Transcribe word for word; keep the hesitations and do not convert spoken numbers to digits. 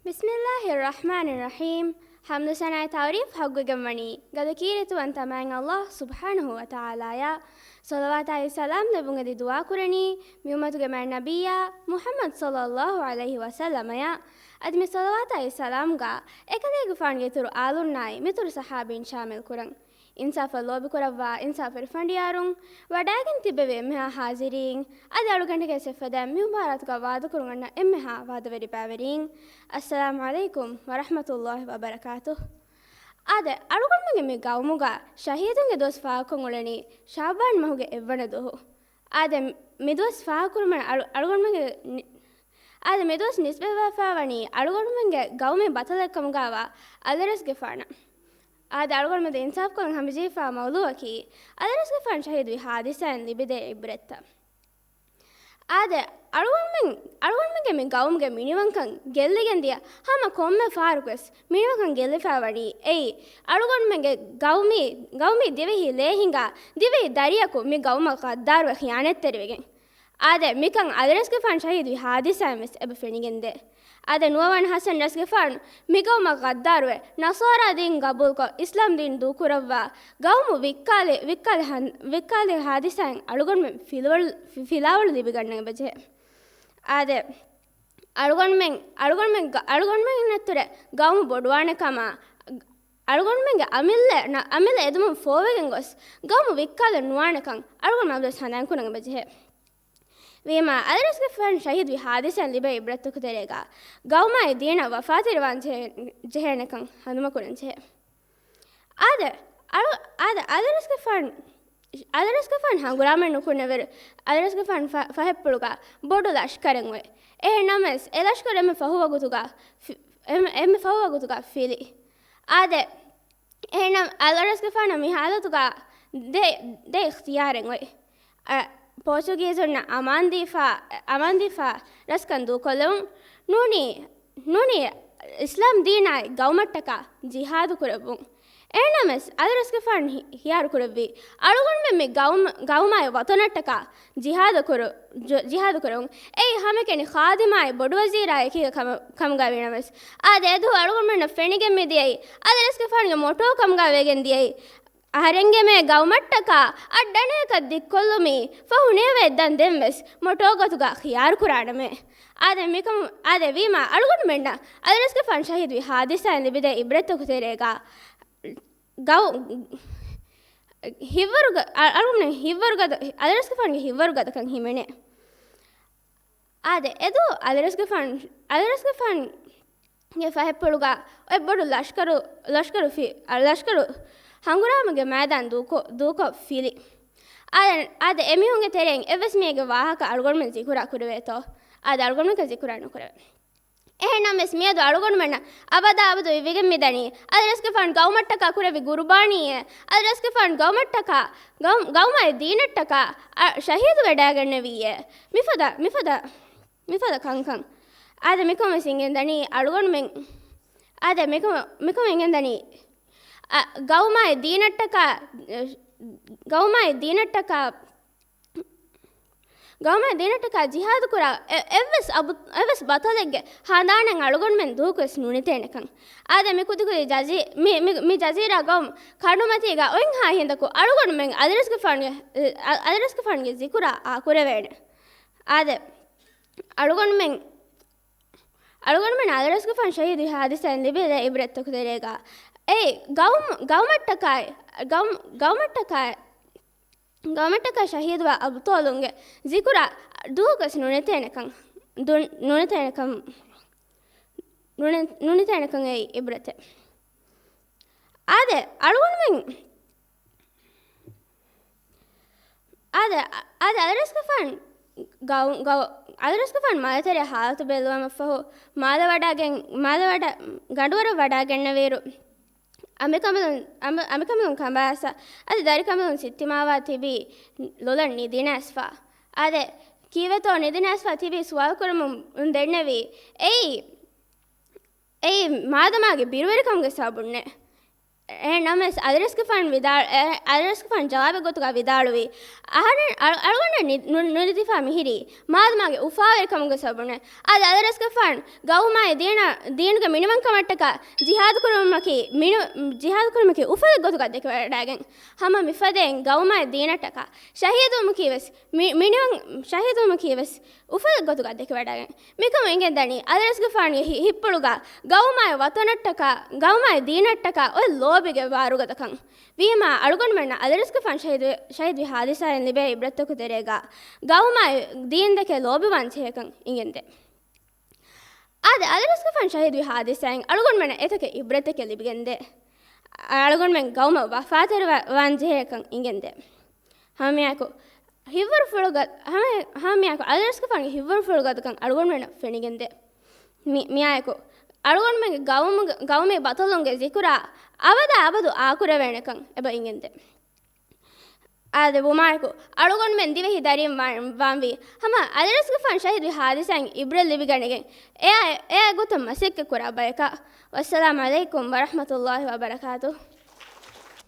ބިސްމިއްލާހިއްރަޙްމާނިއްރަޙީމް. ޙަމްދު ސަނާއަތް ތަޢުރީފް ޙައްޤުވެގެންވަނީ ގަދަ ކީރިތިވަންތަ މާތް ﷲ ސުބްޙާނަހޫ ވަތަޢާލާއަށް. ޞަލަވާތާއި ސަލާމް ލެއްވުން އެދި ދުޢާ ކުރަނީ މި އުއްމަތުގެ މާތް ނަބިއްޔާ މުޙައްމަދު ޞައްލައްލާހު ޢަލައިހި ވަސައްލަމަޔަށް. އަދި މި ޞަލަވާތާއި ސަލާމްގަ އެކަލޭގެފާނުގެ އިތުރު އާލުންނާއި މިތުރު ޞަޙާބީން ޝާމިލް ކުރަން. އިންސާފަށް ލޯބިކުރައްވާ އިންސާފު ރިފަނޑިޔާރުން، ވަޑައިގެން ތިއްބެވި އެންމެހާ ޙާޟިރީން، އަދި އަޅުގަނޑުގެ ސެފަދަ މި މުބާރާތުގަ ވާދަކުރުން އަންނަ އެންމެހާ ވާދަވެރި ބައިވެރީން، އައްސަލާމު ޢަލައިކުމް ވަރަޙްމަތުﷲި ވަބަރަކާތުހު. އާދެ، އަޅުގަނޑުމެންގެ މި ގައުމުގަ ޝަހީދުންގެ ދުވަސް ފާހަގަކޮށް އުޅެނީ ޝަޢުބާން މަހުގެ އެއްވަނަ ދުވަހު. އާދެ، މި ދުވަސް ފާހަގަކުރުމަށް އަޅު-، އަޅުގަނޑުމެންގެ ނި-، އާދެ، މި ދުވަސް ނިސްބަތްވެފައިވަނީ އަޅުގަނޑުމެންގެ ގައުމީ ބަތަލެއް ކަމުގައިވާ އަލިރަސްގެފާނަށް. އާދެ، އަޅުގަނޑުމެން އިންސާފުކޮށްލަން ހަމަޖެހިފާ މައުޟޫއަކީ އަލިރަސްގެފާނު ޝަހީދުވި ޙާދިސާއިން ލިބިދޭ ޢިބްރަތްތައް. އާދެ، އަޅުގަނޑުމެން، އަޅުގަނޑުމެންގެ މި ގައުމުގެ މިނިވަންކަން ގެއްލިގެން ދިޔަ ހަމަ ކޮންމެ ފަހަރަކުވެސް މިނިވަންކަން ގެއްލިފައިވަނީ އެއީ، އަޅުގަނޑުމެންގެ ގައުމީ، ގައުމީ ދިވެހި ލޭ ހިނގާ ދިވެހި ދަރިއަކު މި ގައުމަށް ޣައްދާރުވެ ޚިޔާނަތްތެރިވެގެން. އާދެ، މިކަން އަލިރަސްގެފާނު ޝަހީދުވި ޙާދިސާއިން ވެސް އެބަ ފެނިގެންދޭ. އާދެ، ނުވަވަނަ ޙަސަން ރަސްގެފާނު މި ގައުމަށް ޣައްދާރުވެ، ނަޞާރާ ދީން ގަބޫލުކޮށް، އިސްލާމް ދީން ދޫކުރައްވާ، ގައުމު ވިއްކާލި، ވިއްކާލި ހަން-، ވިއްކާލި ޙާދިސާއިން އަޅުގަނޑުމެން ފިލުވަޅު، ފި-، ފިލާވަޅު ލިބިގަންނަން އެބަޖެހޭ. އާދެ، އަޅުގަނޑުމެން، އަޅުގަނޑުމެން ގަ-، އަޅުގަނޑުމެން ނެތުރެ ގައުމު ބޮޑުވާނެ ކަމާ، އަޅުގަނޑުމެންގެ އަމިއްލަ، ނަ-، އަމިއްލަ އެދުމުން ފޯވެގެން ގޮސް، ގައުމު ވިއްކާލެއް ނުވާނެކަން އަޅުގަނޑު މައުލޫދު ހަނދާން ކުރަން އެބަޖެހޭ. ވީމާ، އަލިރަސްގެފާނު ޝަހީދުވި ޙާދިސާއިން ލިބޭ ޢިބްރަތްތަކުގެ ތެރޭގަ، ގައުމާއި ދީނަށް ވަފާތެރިވާން ޖެހޭ-، ޖެހޭނެކަން ހަނދުމަކުރަން ޖެހޭ. އާދެ، އަޅު-، އާދެ، އަލިރަސްގެފާނު، އަލިރަސްގެފާނު ހަނގުރާމަ ނުކުންނަވަރު، އަލިރަސްގެފާނު ފަ-، ފަހަތްޕުޅުގަ ބޮޑު ލަޝްކަރެއް އޮތް. އެހެންނަމަވެސް، އެ ލަޝްކަރު އެންމެ ފަހު ވަގުތުގަ ފި-، އެންމެ، އެންމެ ފަހު ވަގުތުގަ ފިލި. އާދެ، އެހެންނަމަ އަލިރަސްގެފާނަށް މި ޙާލަތުގަ ދެ، ދެ އިޚްތިޔާރެއް އޮތް. އަ، ޕޯޗުގީޒުންނަށް އަމާންދީފާ، އަމާންދީފާ ރަސްކަން ދޫކޮށްލެވުން. ނޫނީ، ނޫނީ އިސްލާމް ދީނާއި ގައުމަށްޓަކާ ޖިހާދު ކުރެއްވުން. އެހެންނަމަވެސް، އަލިރަސްގެފާނު ހި-، ހިޔާރު ކުރެއްވީ، އަޅުގަނޑުމެން މި ގައުމް-، ގައުމާއި ވަތަނަށްޓަކާ ޖިހާދު ކުރު-، ޖު-، ޖިހާދު ކުރުން. އެއީ ހަމައެކަނި ޚާދިމާއި ބޮޑުވަޒީރާ އެކީގަ ކަމަ-، ކަމުގަ ވީނަމަވެސް، އާދެ، އެދުވަހު އަޅުގަނޑުމެންނަށް ފެނިގެން މި ދިޔައީ، އަލިރަސްގެފާނުގެ މޮޓޯ ކަމުގަ ވެގެން ދިޔައީ، އަހަރެންގެ މޭ ގައުމަށްޓަކާ އަށްޑަނޭކަށް ދިއްކޮށްލުމީ ފަހު ނޭވެ ދަން ދެންވެސް މޮޓޯ ގޮތުގަ ޚިޔާރު ކުރާނަމޭ. އާދެ، މިކަމު، އާދެ، ވީމާ އަޅުގަނޑުމެންނަށް އަލިރަސްގެފާނު ޝަހީދުވި ޙާދިސާއިން ލިބިދޭ ޢިބްރަތްތަކުގެ ތެރޭގަ ގައު-، ހިއްވަރުގަ-، އަ-، އަޅުގަނޑުމެން ހިއްވަރުގަދަ-، އަލިރަސްގެފާނުގެ ހިއްވަރުގަދަކަން ހިމެނޭ. އާދެ، އެދުވަހު އަލިރަސްގެފާނު، އަލިރަސްގެފާނު ގެ ފަހެއްޕުޅުގަ އޮތް ބޮޑު ލަޝްކަރު، ލަޝްކަރު ފި-، އަ، ލަޝްކަރު ހަނގުރާމަގެ މައިދާން ދޫކޮ-، ދޫކޮށް ފިލި. އާދެ، އާދެ، އެމީހުންގެ ތެރެއިން އެއްވެސް މީހެއްގެ ވާހަކަ އަޅުގަނޑުމެން ޒިކުރާ ކުރެވޭތޯ؟ އާދެ، އަޅުގަނޑުމެން ޒިކުރާ ނުކުރެވޭ. އެހެންނަމަވެސް، މިއަދު އަޅުގަނޑުމެންނަށް އަބަދާ އަބަދު އިވިގެން މިދަނީ، އަލިރަސްގެފާނު ގައުމަށްޓަކާ ކުރެއްވި ގުރުބާނީއޭ، އަލިރަސްގެފާނު ގައުމަށްޓަކާ، ގައު-، ގައުމާއި ދީނަށްޓަކާ، އަ، ޝަހީދު ވެޑައިގެންނެވީއޭ. މިފަދަ، މިފަދަ، މިފަދަ ކަންކަން. އާދެ، މިކަމަށް އިނގެންދަނީ އަޅުގަނޑުމެން، އާދެ، މިކަމަށް، މިކަމަށް އިނގެންދަނީ، އަ، ގައުމާއި ދީނަށްޓަކާ، ގައުމާއި ދީނަށްޓަކާ، ގައުމާއި ދީނަށްޓަކާ ޖިހާދު ކުރާ އެ-، އެއްވެސް އަބު-، އެއްވެސް ބަތަލެއްގެ ހަނދާނެއް އަޅުގަނޑުމެން ދޫކޮށް ނުނެތޭނެކަން. އާދެ، މި ކުދިކުދި ޖަޒީ-، މި، މި، މި ޖަޒީރާ ގައުމު ކަނޑުމަތީގަ އޮތްހާ ހިނދަކު އަޅުގަނޑުމެން އަލިރަސްގެފާނުގެ، އަ-، އަލިރަސްގެފާނުގެ ޒިކުރާ އާ ކުރެވޭނެ. އާދެ، އަޅުގަނޑުމެން، އަޅުގަނޑުމެން އަލިރަސްގެފާނު ޝަހީދު ހާދިސާއިން ލިބޭ ޢިބްރަތްތަކުގެ ތެރޭގަ އެ ގައުމު-، ގައުމަށްޓަކާއި، ގައުމު-، ގައުމަށްޓަކާއި، ގައުމަށްޓަކާ ޝަހީދުވާ އަބުޠާލުންގެ ޒިކުރާ ދޫކޮށް ނުނެތޭނެކަން، ދު-، ނުނެތޭނެކަން، ނުނެ-، ނުނެތޭނެކަން އެއީ ޢިބްރަތެއް. އާދެ، އަޅުގަނޑުމެން، އާދެ، އާދެ، އަލިރަސްގެފާނު ގައު-، ގައު-، އަލިރަސްގެފާނު މާލެތެރޭ ހާލަތު ބެލުމަށްފަހު، މާލެ ވަޑައިގެން، މާލެ ވަޑަ-، ގަނޑުވަރަށް ވަޑައިގެންނެވިއިރު، އަނބިކަނބަލުން، އަނބި-، އަނބިކަނބަލުން ކަނބާސް، އަދި ދަރިކަނބަލުން ސިއްތިމާވާ ތިބީ ލޮލަށް ނިދިނައިސްފަ. އާދެ، ކީއްވެތޯ ނިދިނައިސްފަ ތިބީ ސުވާލު ކުރަމުން ދެންނެވީ. އެއީ، އެއީ މާދަމާގެ ބިރުވެރިކަމުގެ ސަބަބުންނޭ. އެހެން ނަމަވެސް އަލިރަސްގެފާނު ވިދާޅު-، އެ، އަލިރަސްގެފާނު ޖަވާބެއް ގޮތުގަ ވިދާޅުވީ، އަހަރެން، އަޅު-، އަޅުގަނޑަށް ނި-، ނު-، ނުލިދިފާ މިހިރީ މާދަމާގެ އުފާވެރިކަމުގެ ސަބަބުން. އަދި އަލިރަސްގެފާނު ގައުމާއި ދީނަށް، ދީނުގެ މިނިވަންކަމަށްޓަކާ ޖިހާދު ކުރުމަކީ މިނި-، ޖިހާދު ކުރުމަކީ އުފަލެއް ގޮތުގަ ދެކެވަޑައިގެން، ހަމަ މިފަދައިން ގައުމާއި ދީނަށްޓަކާ ޝަހީދުވުމަކީ ވެސް މި-، މިނިވަން ޝަހީދުވުމަކީ ވެސް އުފަލެއް ގޮތުގަ ދެކެވަޑައިގެން. މިކަމުން އެނގެންދަނީ އަލިރަސްގެފާނުގެ ހި-، ހިތްޕުޅުގަ ގައުމާއި ވަތަނަށްޓަކާ، ގައުމާއި ދީނަށްޓަކާ އޮތް ލޯބިގެ ވާރުގަދަކަން. ވީމާ އަޅުގަނޑުމެންނަށް އަލިރަސްގެފާނު ޝަހީދު-، ޝަހީދުވި ހާދިސާއިން ލިބޭ އިބްރަތްތަކުގެ ތެރޭގަ ގައުމާއި ދީންދެކެ ލޯބިވާން ޖެހޭކަން އިނގެންދޭ. އާދެ، އަލިރަސްގެފާނު ޝަހީދުވި ހާދިސާއިން އަޅުގަނޑުމެންނަށް އެތަކެއް އިބްރަތެކެއް ލިބިގެންދޭ. އަޅުގަނޑުމެން ގައުމަށް ވަފާތެރިވާން ޖެހޭކަން އިނގެންދޭ. ހަމައެކު ހިތްވަރުފުޅުގަ-، ހަމަ-، ހަމައެކު އަލިރަސްގެފާނުގެ ހިތްވަރުފުޅުގަދަކަން އަޅުގަނޑުމެންނަށް ފެނިގެންދޭ. މި-، މިއާއެކު އަޅުގަނޑުމެންގެ ގައުމުގެ-، ގައުމީ ބަޠަލުންގެ ޒިކުރާ އަބަދާ އަބަދު އާކުރެވޭނެކަން އެބަ އިނގެންދޭ. އާދެ، ވުމާއެކު އަޅުގަނޑުމެން ދިވެހި ދަރީން ވާ-، ވާންވީ ހަމަ އަލިރަސްގެފާނު ޝަހީދުވި ހާދިސާއިން އިބްރަތް ލިބިގަނެގެން އެއާ، އެއާ ގޮތަށް މަސައްކަތް ކުރާ ބަޔަކަށް. ވައްސަލާމް ޢަލައިކުމް ވަރަޙްމަތުﷲި ވަބަރަކާތުހު.